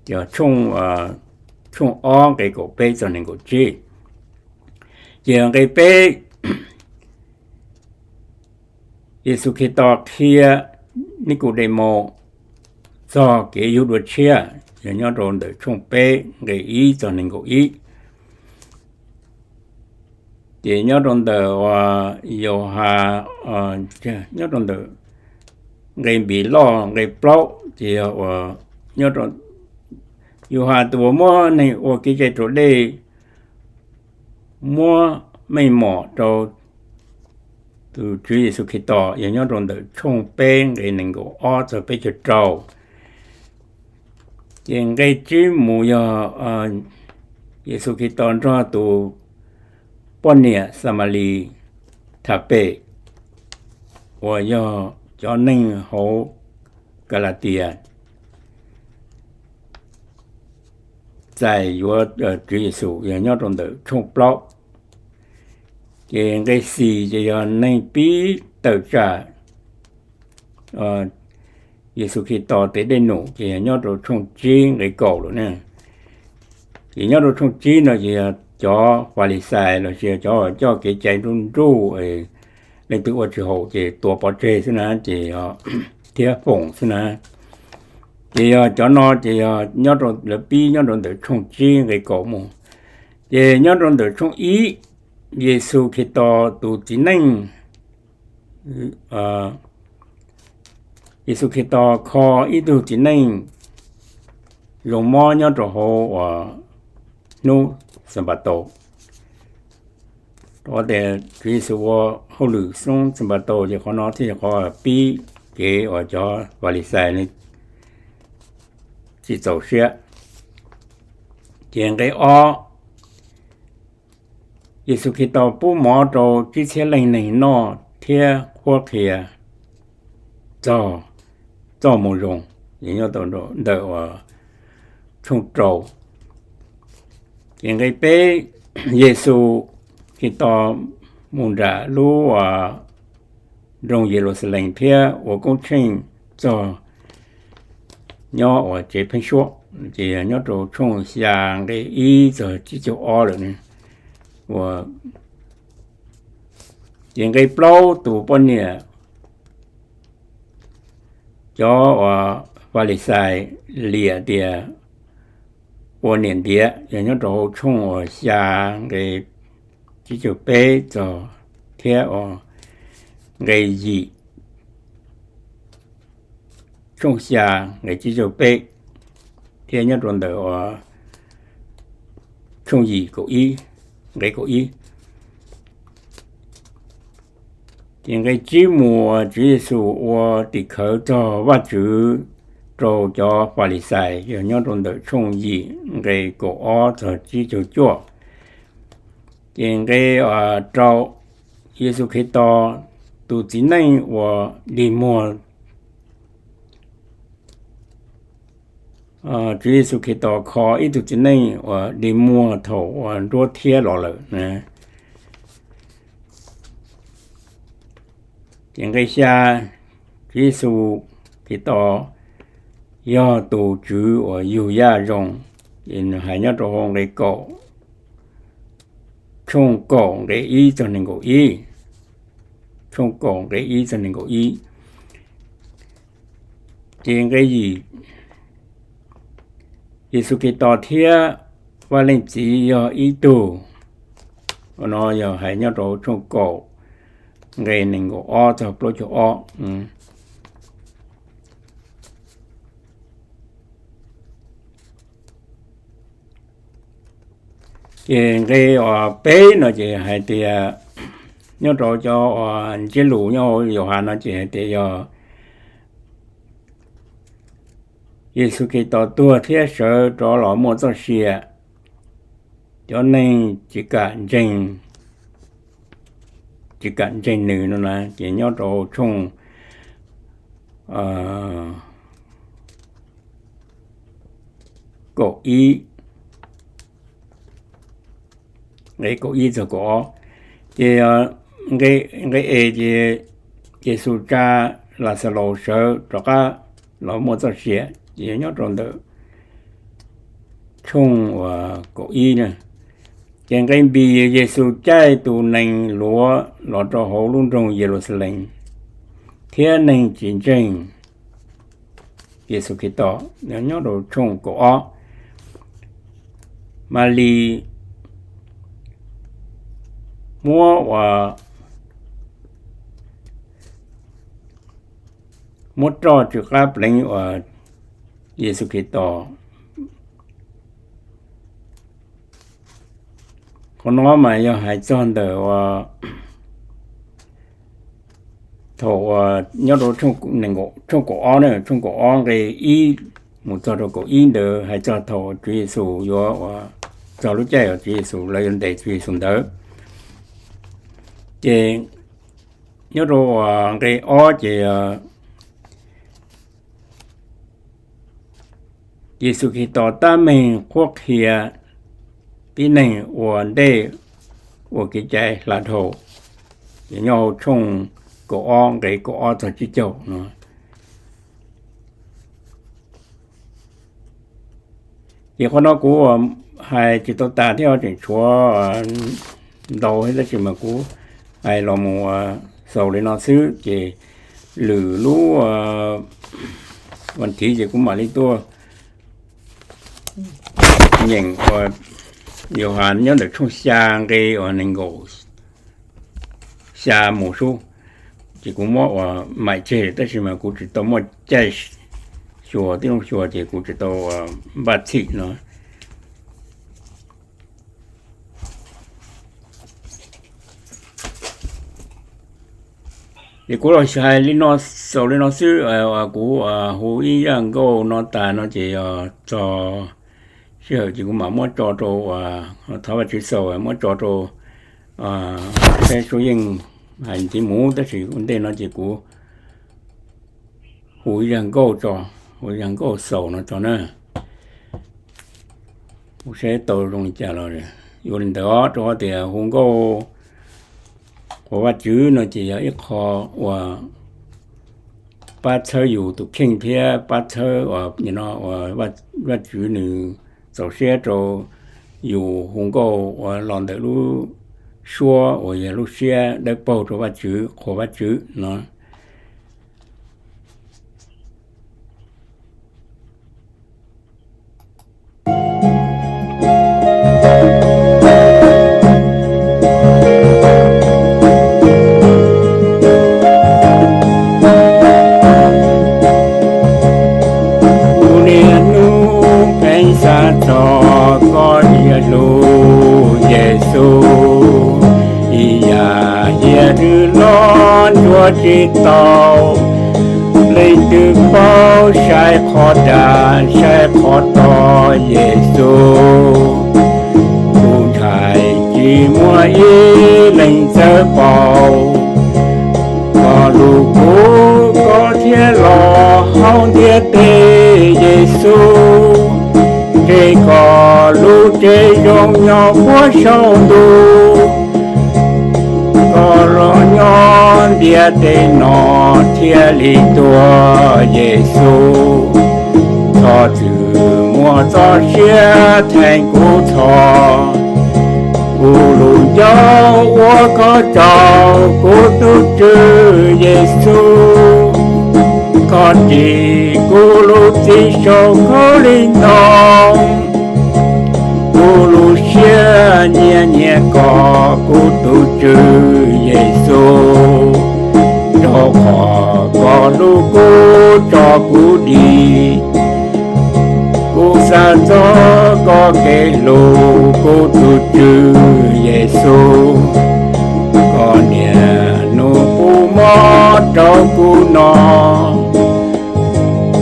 ces tshooj ob nqe kaum peb txog nees nkaum tsib. Ces nqe peb, Yexus Khetos qhia Nikudemus txog kev yug dua tshiab, yog nyob rau ntawm tshooj peb nqe ib txog nees nkaum ib. Ces nyob rau ntawm Yauhas, nyob rau ntawm nqe npis loj nqe plaub ces yog uas Yauhas tus uas muab neeg ua kev cai raus dej muab meej mom rau tus Tswv Yexus Khetos yog nyob rau ntawm tshooj peb nqe nees nkaum ob txog peb caug rau. Ces nqe tsib mus yog Yexus Khetos nrog tus poj niam Xamalis tham pem uas yog cov neeg hauv Kalatias txais yuav Tswv Yexus yog nyob rau ntawm tshooj plaub. Ces nqe xis ces yog neeg pib tawm tsam Yexus Khetos tes dej num ces yog nyob rau tshooj tsib nqe kaum lawm ne. Ces nyob rau tshooj tsib no ces yog cov Falixais los sis cov coj kev cai nruj nruj, leej twg ua tsis haum ces tua pov tseg xwb na, ces thiab foom xwb na. Ces yog cov no ces yog nyob rau lawv pib nyob rau ntawm tshooj tsib nqe kaum mus. Ces nyob rau ntawm tshooj ib, Yexus Khetos tus txiv neej, Yexus Khetos kho ib tug txiv neej zoo mob nyob rau hauv uas hnub Xanpataus. Rau qhov tias Tswv Yexus ua hauj lwm xyoo Xanpataus ces qhov no thiaj yog qhov pib kev uas cov Falixais tsis txaus siab. Ces nqe ob, Yexus Khetos pub mov rau tsib txhiab leej neeg noj thiab qhuab qhia txog txoj moo zoo, ces nyob ntawm uas tshooj rau. Ces nqe peb, Yexus Khetos mus nram lub nroog Yeluxalees thiab ua koob tsheej txog nyob uas tsev pheeb suab, ces yog nyob rau tshooj xya nqe ib txog tsib caug ob lawm. Ces nqe plaub, tus poj niam, cov uas Falixais liam tias ua niam ntiav, yog nyob rau hauv tshooj uas xya nqe tsib caug peb txog thiab nqe yim, tshooj xya nqe tsib caug peb, thiab nyob rau ntawm tshooj yim kaum ib, nqe kaum ib. Ces nqe tsib mus, Tswv Yexus ua tim khawv txog Vajtswv rau cov Falixais, yog nyob rau ntawm tshooj yim nqe kaum ob txog tsib caug cuaj. Ces nqe rau, Yexus Khetos tus txiv neej uas dig muag, Tswv Yexus Khetos kho ib tug txiv neej uas dig muag thaum uas nruab thiab los lawm. Ces nqe xya, Yexus Khetos yog tus Tswv uas yug yaj zoo. Ces nws hais nyob rau hauv nqe kaum, tshooj kaum nqe ib txog nees nkaum ib, tshooj kaum nqe ib txog nees nkaum ib. Ces nqe yim, Yexus Khetos thiab Vaj Leej Txiv yog ib tug. Ua no yog hais nyob rau tshooj kaum nqe nees nkaum ob txog plaub caug ob. Ces nqe uas peb no ces hais tias, nyob rau cov uas ntsiab lus nyob hauv Yauhas no ces hais tias yog Yexus Khetos tuag thiab sawv rov los muaj txoj sia, cov neeg tsis kam ntseeg, tsis kam ntseeg nws no na, ces nyob rau tshooj kaum ib, nqe kaum ib txog kaum ob. Ces nqe es ces Yexus tsa Laxalaus sawv rov qab los muaj txoj sia, ces nyob rau ntawm tshooj uas kaum ib na. Ces nqe npis, Yexus caij tus nees luav los rau hauv lub nroog Yeluxalees, thiab neeg tsis ntseeg Yexus Khetos, nyob rau tshooj kaum ob. Malis muab ua, muab roj tsw qab pleev uas Yexus Khetos. Qhov no mas yog hais txog ntawm uas thaum uas nyob rau tshooj kaum ob, tshooj kaum ob nqe ib mus txog rau kaum ib ntawd hais txog thaum Tswv Yexus yuav ua, txog lub caij uas Tswv Yexus, lawv yuav ntes Tswv Yexus ntawd. Ces nyob rau uas nqe ob ces Yexus Khetos tab meeg qhuab qhia tib neeg ua ntej ua kev cai hla dhau. Ces nyob hauv tshooj kaum ob nqe kaum ob txog tsib caug no. Ces qhov no kuv hais tsis tau tas thiab, tseem tshuav ntau thiab, tab sis mas kuv hais los mus xaus li no xwb, ces lwm lub vas thiv ces kuv mam li tuaj nyeem uas Yauhas nyob ntawm tshooj xya nqe uas nees nkaum xya mus sub, ces kuv muab ua maim tseg, tab sis mas kuv tsis tau muaj caij xyuas tib lub xyuas ces kuv tsis tau npaj txhim no. Ces kuv los hais li no, xaus li no xwb, kuv hu ib zaj nkauj no tas no ces yog txog sij hawm ces kuv mam muab tso rau, thov Vajtswv xaus muab tso rau saib suab yeej hais ntxiv mus, tab sis ua ntej no ces kuv hu ib zaj nkauj tso, hu ib zaj nkauj xaus no tso na. Kuv saib tau zoo li cas los yuav li ntawd os, rau qhov tias hu nkauj qhuas Vajtswv no ces yog ib qho uas pab txhawb yus tus kheej thiab pab txhawb uas Vajtswv nws txaus siab rau yus hu nkauj uas los ntawm lub suab uas yog lub siab dawb paug rau Vajtswv, qhuas Vajtswv no. Kuv niaj hnub pheej xav txog koj, ib yam hlub Yexus, ib yam hiav twg los ntsuas tsis tau. Leej twg paub saib qhov dag saib qhov tog Yexus, kuv ntshai tsis muaj ib leeg txawj paub. Koj hlub kuv koj thiaj los hauv ntiaj teb Yexus, ntsib koj lub tsev zoo nyob puag saum ntuj. Koj los nyob Nyob ntiaj teb no thiaj li tuaj Yexus, txhob txwm muaj txoj sia theej kuv txhos. Kuv lub ncauj ua koj tsaug, kuv tus Tswv Yexus, koj ris kuv lub txim saum khaub lig ntoo. Kuv lub siab nyiam nyiam koj, kuv tus Tswv Yexus, rau qhov koj hlub kuv tso kuv dim. Kuv xav txog koj kev hlub, kuv tus Tswv Yexus, koj niaj hnub pub mov rau kuv noj.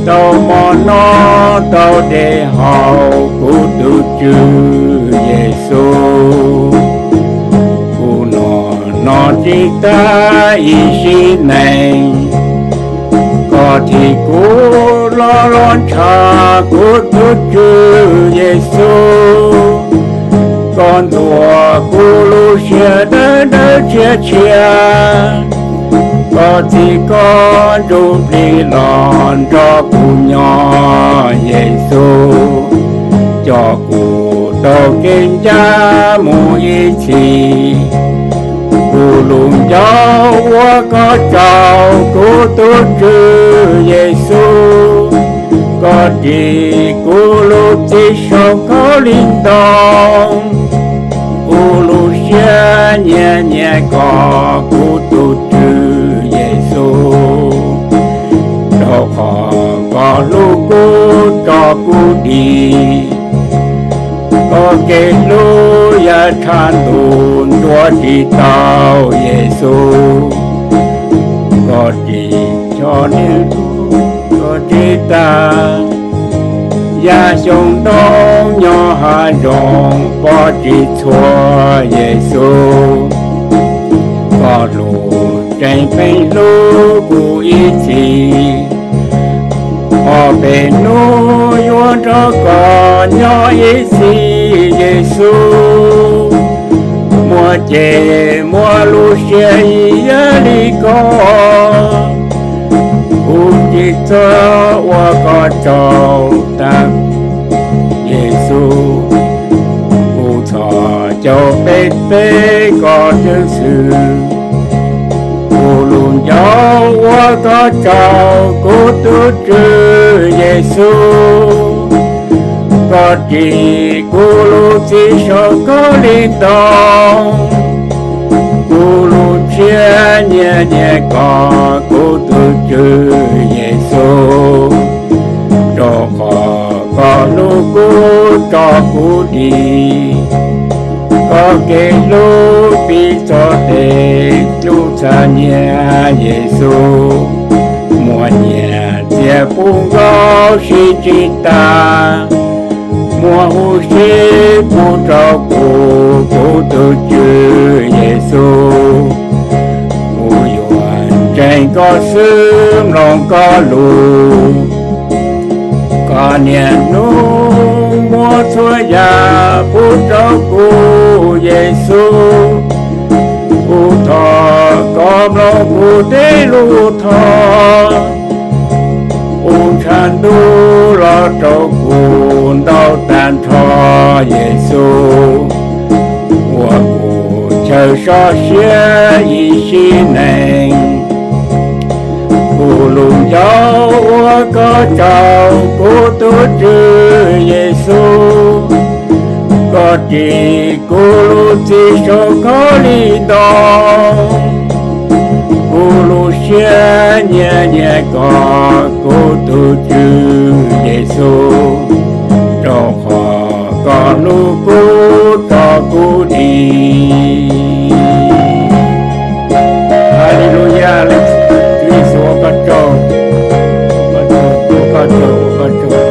Tau mov noj tau dej haus, kuv tus Tswv Yexus, kuv noj no tsis tag ib sim neej. Koj thim kuv los los ntshav, kuv tus Tswv Yexus, koj ntxuav kuv lub siab dawb dawb tshiab tshiab. Koj txib koj ntsuj plig los nrog kuv nyob Yexus, coj kuv taug kev ncaj mus ib txhis. Kuv lub ncauj ua koj tsaug, kuv tus Tswv Yexus, koj ris kuv lub txim saum khaub lig ntoo. Kuv lub siab nyiam nyiam koj, kuv tus Tswv Yexus, rau qhov koj hlub kuv tso kuv dim. Koj kev hlub yam tshav ntuj ntsuas tsis tau Yexus, koj ris cov neeg ntsuas tsis tag. Yam xyoo ntoo nyob hav zoov pom tsis txhua Yexus, koj lub tseem pheej hlub kuv ib txhis. Ob peb hnub yuav nrog koj nyob ib txhis Yexus, muaj ces muaj lub siab ib yam li koj. Kuv tsis txhob ua koj tsaug tag Yexus, kuv txhos caug peb peb koj tseeb xwb. Kuv lub ncauj ua koj tsaug, kuv tus Tswv Yexus, koj ris kuv lub txim saum khaub lig ntoo. Kuv lub siab nyiam nyiam koj, kuv tus Tswv Yexus, rau qhov koj hlub kuv tso kuv dim. Koj kev hlub pib txog tes, hlub txhab nyiaj Yexus, muaj nyiaj txiag pub nkaus siv tsis tag, muaj huv si pub rau kuv, kuv tus Tswv Yexus. Kuv yuav ntseeg koj xwb mloog koj lus, koj niaj hnub muab txhua yam pub rau kuv Yexus. Kuv thov koj mloog kuv tej lus thov, kuv ntshav ntuj los rau kuv ntau tag nrho Yexus, ua kuv chaw sov siab ib sim neej. Kuv lub ncauj ua koj tsaug, kuv tus Tswv Yexus, koj ris kuv lub txim saum khaub lig ntoo. Kuv lub siab nyiam nyiam koj, kuv tus Tswv Yexus, rau qhov koj hlub kuv tso kuv dim. Haleluyas, Tswv Yexus ua koj tsaug, ua koj tsaug, ua koj tsaug.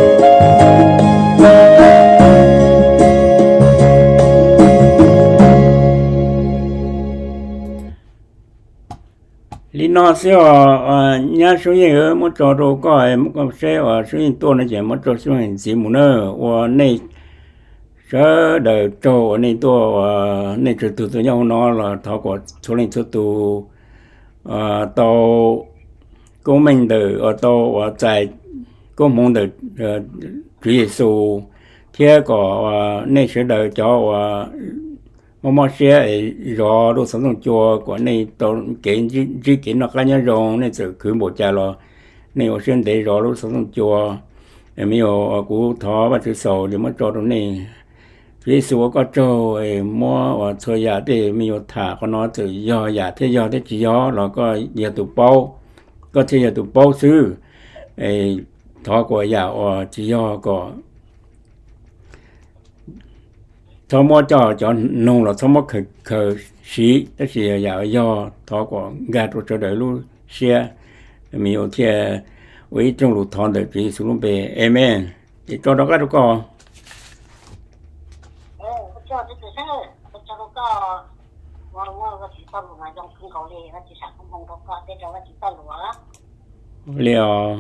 Li no xwb os, nyab Soob Yeej, muab tso rau koj, muab koj saib uas Soob Yeej tuaj no ces muab rau Soob Yeej ntxiv mus na. Ua nej sawv daws tsaug uas nej tuaj, uas nej txhua tus tuaj nyob hauv no los thov kom txhua leej txhua tus tau koob meej ntawm, tau uas txais koob hmoov ntawm Tswv Yexus, thiab kom nej sawv daws cov uas mob mob siab es zov lub xov tooj cua kom nej tau kev ntsib kev noj qab nyob zoo, nej txawm khwv npaum cas los nej ua siab ntev zov lub xov tooj cua. Me nyuam, kuv thov Vajtswv xaus li muab tso rau nej. Tswv Yexus ua koj tsaug es muab uas txhua yam tej me nyuam tham qhov no txawm yog yam thiab yog thiab tsis yog los koj yog tus paub, koj thiaj yog tus paub xwb. Thov kom yam uas tsis yog kom txhob muab coj cov noog los txhob muab khaws siv, tab sis yam yog thov kom nkag rau sawv daws lub siab, me nyuam thiaj ua ib rooj lus thov ntawm Tswv Yexus lub npe, Amees. Ces tso rov qab rau koj. Li os.